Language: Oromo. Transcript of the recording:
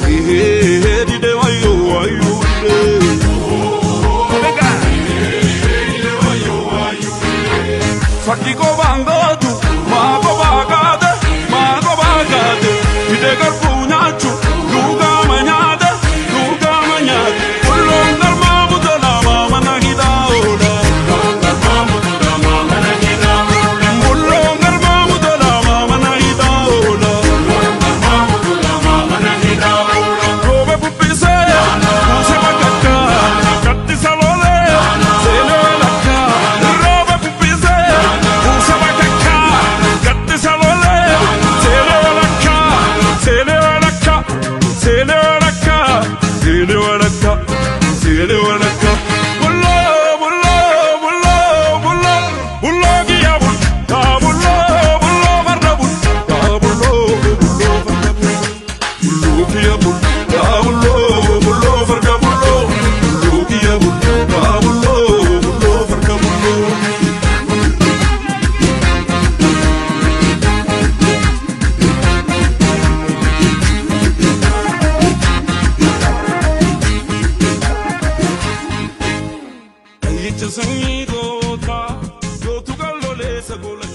Dide wayo wayo dide. Fardi qobaan gootu maa qobaa kaate maa qobaa kaate dide garbuu nyaachu luugaama nyaate luugaama nyaate bulloon garmaa butolaa mana hidhaa oola. Bulloon garmaa butolaa mana hidhaa oola. Roobe bubbisee kuusee bakakkaa gaddisa lolee seenee walakkaa. Roobe bubbisee kuusee bakakkaa gaddisa lolee seenee walakkaa seenee walakkaa seenee walakkaa seenee walakkaa seenee walakkaa. Bulloo bulloo bulloo bulloo bulloo kiyya bul taa bulloo bulloo farda bul taa bulloo bulloo farda bul. Bulloo kiyya bul taa bulloo bulloo farda bulloo bulloo kiyya bul taa bulloo bulloo farda bulloo. Kayyicha sanyii gootaa gootu qalloleessa gola.